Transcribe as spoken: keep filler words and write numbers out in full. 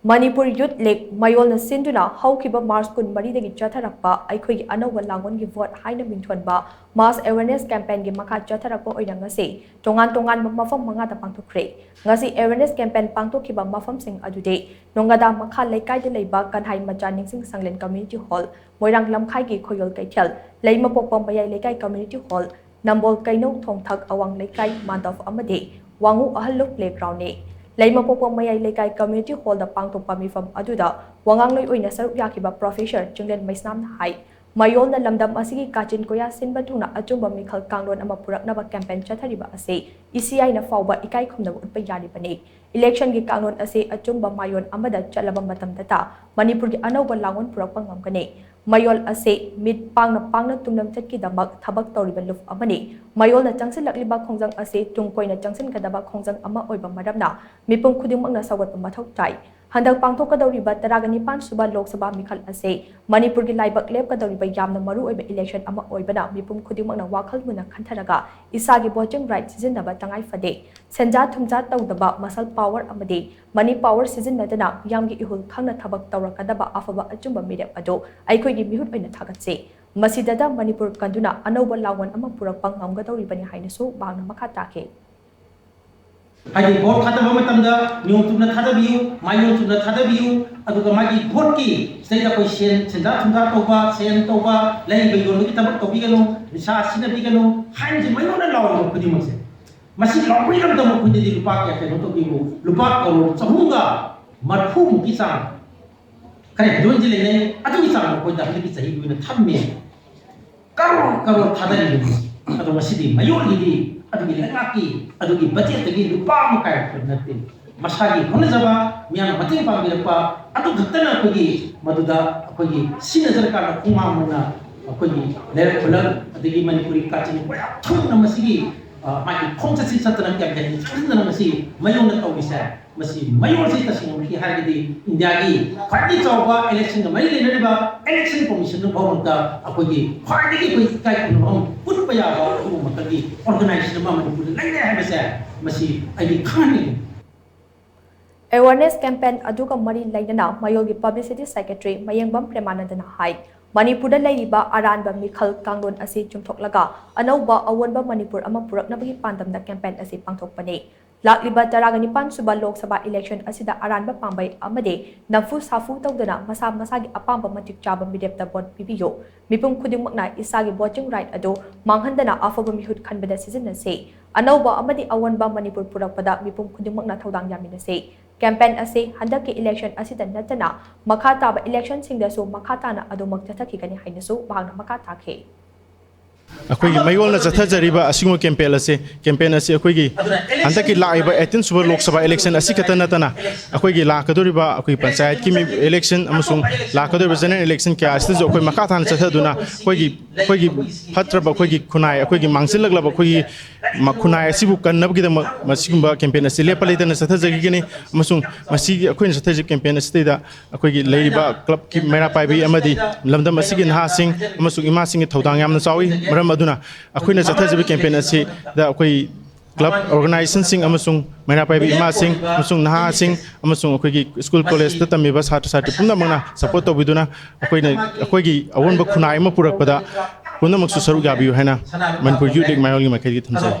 ꯃꯅꯤꯄꯨꯔ ꯌꯨꯠ league ꯃꯌꯣꯜꯅ ꯁꯤꯟꯗꯨꯅ ꯍꯧꯈꯤꯕ March ꯀꯨꯟꯃꯔꯤꯗꯒꯤ ꯆꯠꯊꯔꯛꯄ ꯑꯩꯈꯣꯏꯒꯤ ꯑꯅꯧꯕ ꯂꯥꯡꯒꯣꯜꯒꯤ ꯚꯣꯠ ꯍꯥꯏꯅ ꯃꯤꯡꯊꯣꯟꯕ ꯃꯥꯁ ꯑꯦꯋꯦꯔꯅꯦꯁ ꯀꯦꯝꯄꯦꯟꯒꯤ ꯃꯈꯥ ꯆꯠꯊꯔꯛꯄ ꯑꯣꯏꯅ ꯉꯁꯤ ꯇꯣꯉꯥꯟ ꯇꯣꯉꯥꯟꯕ ꯃꯐꯝ ꯃꯉꯥꯗ ꯄꯥꯡꯊꯣꯛꯈ꯭ꯔꯦ꯫ ꯉꯁꯤ ꯑꯦꯋꯦꯔꯅꯦꯁ ꯀꯦꯝꯄꯦꯟ ꯄꯥꯡꯊꯣꯛꯈꯤꯕ ꯃꯐꯝꯁꯤꯡ ꯑꯗꯨꯗꯤ ꯅꯣꯡꯒꯗꯥ ꯃꯈꯥ ꯂꯩꯀꯥꯏꯗ ꯂꯩꯕ ꯀꯟꯍꯥꯏ ꯃꯆꯥ ꯅꯤꯡꯁꯤꯡ ꯁꯪꯂꯦꯟ ꯀꯝꯃ꯭ꯌꯨꯅꯤꯇꯤ ꯍꯣꯜ, ꯃꯣꯏꯔꯥꯡ ꯂꯝꯈꯥꯏꯒꯤ ꯈꯣꯌꯣꯜ ꯀꯩꯊꯦꯜ, ꯂꯩꯃꯄꯣꯛꯄ ꯃꯌꯥꯏ ꯂꯩꯀꯥꯏ ꯀꯝꯃ꯭ꯌꯨꯅꯤꯇꯤ ꯍꯣꯜ, ꯅꯝꯕꯣꯜ ꯀꯩꯅꯧ ꯊꯣꯡꯊꯛ ꯑꯋꯥꯡ ꯂꯩꯀꯥꯏ ꯃꯥꯟꯗꯞ ꯑꯃꯗꯤ ꯋꯥꯉꯨ ꯑꯍꯜꯂꯨꯞ ꯄ꯭ꯂꯦꯒ꯭ꯔꯥꯎꯟꯅꯤ꯫ ꯂꯩꯃꯄꯣꯛꯄ ꯃꯌꯥꯏ ꯂꯩꯀꯥꯏ ꯀꯝꯃ꯭ꯌꯨꯅꯤꯇꯤ ꯍꯣꯜꯗ ꯄꯥꯡꯊꯣꯛꯄ ꯃꯤꯐꯝ ꯑꯗꯨꯗ ꯋꯥꯉꯥꯡꯂꯣꯏ ꯑꯣꯏꯅ ꯁꯔꯨꯛ ꯌꯥꯈꯤꯕ ꯄ꯭ꯔꯣꯐꯦꯁꯔ ꯆꯤꯡꯂꯦꯟ ꯃꯩꯁꯅꯥꯝꯅ ꯍꯥꯏ, ꯃꯌꯣꯜꯅ ꯂꯝꯗꯝ ꯑꯁꯤꯒꯤ ꯀꯥꯆꯤꯟ ꯀꯣꯌꯥ ꯁꯤꯟꯕ ꯊꯨꯡꯅ ꯑꯆꯨꯝꯕ ꯃꯤꯈꯜ ꯀꯥꯡꯂꯣꯟ ꯑꯃ ꯄꯨꯔꯛꯅꯕ ꯀꯦꯝꯄꯦꯟ ꯆꯠꯊꯔꯤꯕ ꯑꯁꯤ ꯏꯁꯤꯌꯥꯏꯅ ꯐꯥꯎꯕ ꯏꯀꯥꯏ ꯈꯨꯝꯅꯕ ꯎꯠꯄ ꯌꯥꯔꯤꯕꯅꯤ꯫ ꯏꯂꯦꯛꯁꯟꯒꯤ ꯀꯥꯡꯂꯣꯟ ꯑꯁꯤ ꯑꯆꯨꯝꯕ ꯃꯥꯌꯣꯟ ꯑꯃꯗ ꯆꯠꯂꯕ ꯃꯇꯝꯗꯇ ꯃꯅꯤꯄꯨꯔꯒꯤ ꯑꯅꯧꯕ ꯂꯥꯡꯑꯣꯟ ꯄꯨꯔꯛꯄ ꯉꯝꯒꯅꯤ꯫ ꯃꯌꯣꯜ ꯑꯁꯤ ꯃꯤꯠ ꯄꯥꯡꯅ ꯄꯥꯡꯅ ꯇꯨꯝꯂꯝꯆꯠꯀꯤꯗꯃꯛ ꯊꯕꯛ ꯇꯧꯔꯤꯕ ꯂꯨꯞ ꯑꯃꯅꯤ꯫ ꯃꯌꯣꯜꯅ ꯆꯪꯁꯤꯜꯂꯛꯂꯤꯕ ꯈꯣꯡꯖꯪ ꯑꯁꯤ ꯇꯨꯡ ꯀꯣꯏꯅ ꯆꯪꯁꯤꯟꯒꯗꯕ ꯈꯣꯡꯖꯪ ꯑꯃ ꯑꯣꯏꯕ ꯃꯔꯝꯅ ꯃꯤꯄꯨꯝ ꯈꯨꯗꯤꯡꯃꯛꯅ ꯁꯧꯒꯠꯄ ꯃꯊꯧ ꯇꯥꯏ꯫ ꯍꯟꯗꯛ ꯄꯥꯡꯊꯣꯛꯀꯗꯧꯔꯤꯕ ꯇꯔꯥꯒ ꯅꯤꯄꯥꯟ ꯁꯨꯕ ꯂꯣꯛ ꯁꯚꯥ ꯃꯤꯈꯜ ꯑꯁꯤ ꯃꯅꯤꯄꯨꯔꯒꯤ ꯂꯥꯏꯕꯛ ꯂꯦꯞꯀꯗꯧꯔꯤꯕ ꯌꯥꯝꯅ ꯃꯔꯨ ꯑꯣꯏꯕ ꯏꯂꯦꯛꯁꯟ ꯑꯃ ꯑꯣꯏꯕꯅ ꯃꯤꯄꯨꯝ ꯈꯨꯗꯤꯡꯃꯛꯅ ꯋꯥꯈꯜ ꯃꯨꯟꯅ ꯈꯟꯊꯔꯒ ꯏꯁꯥꯒꯤ ꯚꯣꯇꯤꯡ ꯔꯥꯏꯠ ꯁꯤꯖꯤꯟꯅꯕ ꯇꯉꯥꯏ ꯐꯗꯦ꯫ ꯁꯦꯟꯖꯥ ꯊꯨꯝꯖꯥ ꯇꯧꯗꯕ ꯃꯁꯜ ꯄꯥꯋꯔ ꯑꯃꯗꯤ ꯃꯅꯤ ꯄꯥꯋꯔ ꯁꯤꯖꯤꯟꯅꯗꯅ ꯃꯤꯌꯥꯝꯒꯤ ꯏꯍꯨꯜ ꯈꯪꯅ ꯊꯕꯛ ꯇꯧꯔꯛꯀꯗꯕ ꯑꯐꯕ ꯑꯆꯨꯝꯕ ꯃꯤꯔꯦꯞ ꯑꯗꯨ ꯑꯩꯈꯣꯏꯒꯤ ꯃꯤꯍꯨꯠ ꯑꯣꯏꯅ ꯊꯥꯒꯠꯆꯩ꯫ ꯃꯁꯤꯗꯇ ꯃꯅꯤꯄꯨꯔ ꯀꯟꯗꯨꯅ ꯑꯅꯧꯕ ꯂꯥꯡꯑꯣꯟ ꯑꯃ ꯄꯨꯔꯛꯄ ꯉꯝꯒꯗꯧꯔꯤꯕꯅꯤ ꯍꯥꯏꯅꯁꯨ ꯃꯍꯥꯛꯅ ꯃꯈꯥ ꯇꯥꯈꯤ꯫ ꯍꯥꯏꯗꯤ ꯚꯣꯠ ꯊꯥꯗꯕ ꯃꯇꯝꯗ ꯅꯤꯌꯣꯝ ꯆꯨꯝꯅ ꯊꯥꯗꯕꯤꯌꯨ, ꯃꯥꯏꯌꯣꯟ ꯆꯨꯝꯅ ꯊꯥꯗꯕꯤꯌꯨ, ꯑꯗꯨꯒ ꯃꯥꯒꯤ ꯚꯣꯠꯀꯤ ꯁꯤꯗꯩꯗ ꯑꯩꯈꯣꯏ ꯁꯦꯟ, ꯁꯦꯟꯖꯥ ꯊꯨꯝꯖꯥ ꯇꯧꯕ, ꯁꯦꯟ ꯇꯧꯕ, ꯂꯩꯕ ꯌꯣꯟꯕꯒꯤ ꯊꯕꯛ ꯇꯧꯕꯤꯒꯅꯨ, ꯅꯤꯁꯥ ꯁꯤꯖꯤꯟꯅꯕꯤꯒꯅꯨ ꯍꯥꯏꯕꯁꯤ ꯃꯌꯣꯟꯅ ꯂꯥꯎꯔꯤꯕ ꯈꯨꯗꯤꯡꯃꯛꯁꯦ꯫ ꯃꯁꯤ ꯂꯥꯎꯕꯤꯔꯝꯗꯕ ꯑꯩꯈꯣꯏꯗꯗꯤ ꯂꯨꯄꯥ ꯀꯌꯥ ꯀꯩꯅꯣ ꯇꯧꯕꯤꯌꯨ, ꯂꯨꯄꯥ ꯀꯔꯣꯔ ꯆꯍꯨꯝꯒ ꯃꯔꯐꯨꯃꯨꯛꯀꯤ ꯆꯥꯡ, ꯈꯔ ꯍꯦꯟꯗꯣꯛ ꯍꯦꯟꯖꯤꯟ ꯂꯩꯅꯩ, ꯑꯗꯨꯒꯤ ꯆꯥꯡ ꯑꯩꯈꯣꯏꯗ ꯍꯟꯗꯛꯀꯤ ꯆꯍꯤꯒꯤ ꯑꯣꯏꯅ ꯊꯝꯃꯦ꯫ ꯀꯔꯣꯔ ꯀꯔꯣꯔ ꯊꯥꯗꯔꯤꯕꯅꯤ꯫ ꯑꯗꯣ ꯉꯁꯤꯗꯤ ꯃꯌꯣꯜꯒꯤꯗꯤ ꯑꯗꯨꯒꯤ ꯂꯩꯉꯥꯛꯀꯤ ꯑꯗꯨꯒꯤ ꯕꯖꯦꯠꯇꯒꯤ ꯂꯨꯄꯥ ꯑꯃ ꯀꯥꯏꯔꯛꯄ ꯅꯠꯇꯦ꯫ ꯃꯁꯥꯒꯤ ꯍꯣꯠꯅꯖꯕ, ꯃꯤꯌꯥꯝꯅ ꯃꯇꯦꯡ ꯄꯥꯡꯕꯤꯔꯛꯄ, ꯑꯗꯨ ꯈꯛꯇꯅ ꯑꯩꯈꯣꯏꯒꯤ ꯃꯗꯨꯗ ꯑꯩꯈꯣꯏꯒꯤ ꯁꯤꯖꯤꯟꯅꯖꯔꯀꯥꯟꯗ ꯈꯣꯡꯍꯥꯝ ꯑꯣꯏꯅ ꯑꯩꯈꯣꯏꯒꯤ ꯂꯩꯔꯛ ꯈꯨꯂꯛ ꯑꯗꯒꯤ ꯃꯅꯤꯄꯨꯔꯤ ꯀꯥꯆꯤꯟ ꯀꯣꯌꯥ ꯊꯨꯡꯅ ꯃꯁꯤꯒꯤ, ꯑ, ꯃꯥꯒꯤ ꯈꯣꯡꯆꯠꯁꯤ ꯆꯠꯇꯅ ꯀꯦꯝꯄꯦꯟ ꯆꯪꯁꯤꯟꯗꯅ ꯃꯁꯤ ꯃꯌꯣꯜꯅ ꯇꯧꯔꯤꯁꯦ꯫ ꯃꯁꯤ ꯃꯌꯣꯜꯁꯤ ꯇꯁꯦꯡꯅꯃꯛꯀꯤ ꯍꯥꯏꯔꯒꯗꯤ ꯏꯟꯗꯤꯌꯥꯒꯤ ꯈ꯭ꯋꯥꯏꯗꯒꯤ ꯆꯥꯎꯕ ꯏꯂꯦꯛꯁꯟꯒ ꯃꯔꯤ ꯂꯩꯅꯔꯤꯕ ꯏꯂꯦꯛꯁꯟ ꯀꯣꯃꯤꯁꯟꯗꯨ ꯐꯥꯎꯕꯗ ꯑꯩꯈꯣꯏꯒꯤ ꯈ꯭ꯋꯥꯏꯗꯒꯤ ꯑꯩꯈꯣꯏ ꯏꯀꯥꯏ ꯈꯨꯝꯅꯐꯝ ꯎꯠꯄ ꯌꯥꯕ ꯑꯗꯨꯒꯨꯝꯕ ꯃꯈꯜꯒꯤ ꯑꯣꯔꯒꯅꯥꯏꯖꯦꯁꯟ ꯑꯃ ꯃꯅꯤꯄꯨꯔꯗ ꯂꯩꯔꯦ ꯍꯥꯏꯕꯁꯦ ꯃꯁꯤ ꯑꯩꯗꯤ ꯈꯪꯍꯟꯅꯤꯡꯉꯤ꯫ Awareness campaign ꯑꯗꯨꯒ ꯃꯔꯤ ꯂꯩꯅꯅ ꯃꯌꯣꯜꯒꯤ Publicity Secretary ꯃꯌꯦꯡꯕꯝ ꯄ꯭ꯔꯦꯃꯥꯅꯟꯗꯅ ꯍꯥꯏ, ꯃꯅꯤꯄꯨꯔꯗ ꯂꯩꯔꯤꯕ ꯑꯔꯥꯟꯕ ꯃꯤꯈꯜ ꯀꯥꯡꯂꯣꯟ ꯑꯁꯤ ꯆꯨꯝꯊꯣꯛꯂꯒ ꯑꯅꯧꯕ ꯑꯑꯣꯟꯕ ꯃꯅꯤꯄꯨꯔ ꯑꯃ ꯄꯨꯔꯛꯅꯕꯒꯤ ꯄꯥꯟꯗꯝꯗ campaign ꯑꯁꯤ ꯄꯥꯡꯊꯣꯛꯄꯅꯤ꯫ ꯂꯥꯛꯂꯤꯕ ꯇꯔꯥꯒ ꯅꯤꯄꯥꯟ ꯁꯨꯕ ꯂꯣꯛ ꯁꯚꯥ election ꯑꯁꯤꯗ ꯑꯔꯥꯟꯕ ꯄꯥꯝꯕꯩ ꯑꯃꯗꯤ ꯅꯝꯐꯨ ꯁꯥꯐꯨ ꯇꯧꯗꯅ ꯃꯁꯥ ꯃꯁꯥꯒꯤ ꯑꯄꯥꯝꯕ ꯃꯇꯤꯛ ꯆꯥꯕ ꯃꯤꯔꯦꯞꯇ vote ꯄꯤꯕꯤꯌꯨ꯫ ꯃꯤꯄꯨꯝ ꯈꯨꯗꯤꯡꯃꯛꯅ ꯏꯁꯥꯒꯤ voting right ꯑꯗꯨ ꯃꯥꯡꯍꯟꯗꯅ ꯑꯐꯕ ꯃꯤꯍꯨꯠ ꯈꯟꯕꯗ ꯁꯤꯖꯤꯟꯅꯁꯤ꯫ ꯑꯅꯧꯕ ꯑꯃꯗꯤ ꯑꯑꯣꯟꯕ ꯃꯅꯤꯄꯨꯔ ꯄꯨꯔꯛꯄꯗ ꯃꯤꯄꯨꯝ ꯈꯨꯗꯤꯡꯃꯛꯅ ꯊꯧꯗꯥꯡ ꯌꯥꯃꯤꯟꯅꯁꯤ꯫ Campaign ꯑꯁꯤ ꯍꯟꯗꯛꯀꯤ election ꯑꯁꯤꯗ ꯅꯠꯇꯅ ꯃꯈꯥ ꯇꯥꯕ election ꯁꯤꯡꯗꯁꯨ ꯃꯈꯥ ꯇꯥꯅ ꯑꯗꯨꯃꯛ ꯆꯠꯊꯈꯤꯒꯅꯤ ꯍꯥꯏꯅꯁꯨ ꯃꯍꯥꯛꯅ ꯃꯈꯥ ꯇꯥꯈꯤ꯫ ꯑꯩꯈꯣꯏꯒꯤ ꯃꯌꯣꯜꯅ ꯆꯠꯊꯖꯔꯤꯕ ꯑꯁꯤꯒꯨꯝꯕ campaign ꯑꯁꯤ campaign ꯑꯁꯤ ꯑꯩꯈꯣꯏꯒꯤ ꯍꯟꯗꯛꯀꯤ ꯂꯥꯛꯏꯕ eighteen ꯁꯨꯕ ꯂꯣꯛ ꯁꯚꯥ election ꯑꯁꯤ ꯈꯛꯇ ꯅꯠꯇꯅ ꯑꯩꯈꯣꯏꯒꯤ ꯂꯥꯛꯀꯗꯧꯔꯤꯕ ꯑꯩꯈꯣꯏꯒꯤ ꯄꯟꯆꯥꯌꯠꯀꯤ election ꯑꯃꯁꯨꯡ ꯂꯥꯛꯀꯗꯧꯔꯤꯕ general election ꯀꯌꯥ ꯑꯁꯤꯗꯁꯨ ꯑꯩꯈꯣꯏ ꯃꯈꯥ ꯇꯥꯅ ꯆꯠꯊꯗꯨꯅ ꯑꯩꯈꯣꯏꯒꯤ ꯑꯩꯈꯣꯏꯒꯤ ꯐꯠꯇ꯭ꯔꯕ ꯑꯩꯈꯣꯏꯒꯤ ꯈꯨꯟꯅꯥꯏ ꯑꯩꯈꯣꯏꯒꯤ ꯃꯥꯡꯁꯤꯜꯂꯛꯂꯕ ꯑꯩꯈꯣꯏꯒꯤ ꯃ- ꯈꯨꯟꯅꯥꯏ ꯑꯁꯤꯕꯨ ꯀꯟꯅꯕꯒꯤꯗꯃꯛ ꯃꯁꯤꯒꯨꯝꯕ campaign ꯑꯁꯤ ꯂꯦꯞꯄ ꯂꯩꯇꯅ ꯆꯠꯊꯖꯈꯤꯒꯅꯤ꯫ ꯑꯃꯁꯨꯡ ꯃꯁꯤꯒꯤ ꯑꯩꯈꯣꯏꯅ ꯆꯠꯊꯔꯤꯕ campaign ꯑꯁꯤꯗꯩꯗ ꯑꯩꯈꯣꯏꯒꯤ ꯂꯩꯔꯤꯕ clubꯀꯤ ꯃꯩꯔꯥ ꯄꯥꯏꯕꯤ ꯑꯃꯗꯤ ꯂꯝꯗꯝ ꯑꯁꯤꯒꯤ ꯅꯍꯥꯁꯤꯡ ꯑꯃꯁꯨꯡ ꯏꯃꯥꯁꯤꯡꯒꯤ ꯊꯧꯗꯥꯡ ꯌꯥꯝꯅ ꯆꯥꯎꯏ꯫ ꯃꯔꯝ ꯑꯗꯨꯅ ꯑꯩꯈꯣꯏꯅ ꯆꯠꯊꯖꯕ campaign ꯑꯁꯤꯗ ꯑꯩꯈꯣꯏ club organizationꯁꯤꯡ ꯑꯃꯁꯨꯡ ꯃꯩꯔꯥ ꯄꯥꯏꯕꯤ ꯏꯃꯥꯁꯤꯡ ꯑꯃꯁꯨꯡ ꯅꯍꯥꯁꯤꯡ ꯑꯃꯁꯨꯡ ꯑꯩꯈꯣꯏꯒꯤ school collegeꯇ ꯇꯝꯃꯤꯕ ꯁꯥꯇ꯭ꯔ ꯁꯥꯇ꯭ꯔꯤ ꯄꯨꯝꯅꯃꯛꯅ support ꯇꯧꯕꯤꯗꯨꯅ ꯑꯩꯈꯣꯏꯅ ꯑꯩꯈꯣꯏꯒꯤ ꯑꯑꯣꯟꯕ ꯈꯨꯟꯅꯥꯏ ꯑꯃ ꯄꯨꯔꯛꯄꯗ ꯄꯨꯝꯅꯃꯛꯁꯨ ꯁꯔꯨꯛ ꯌꯥꯕꯤꯌꯨ ꯍꯥꯏꯅ ꯃꯅꯤꯄꯨꯔ Youth League ꯃꯌꯣꯜꯒꯤ ꯃꯥꯏꯀꯩꯗꯒꯤ ꯊꯝꯖꯔꯤ꯫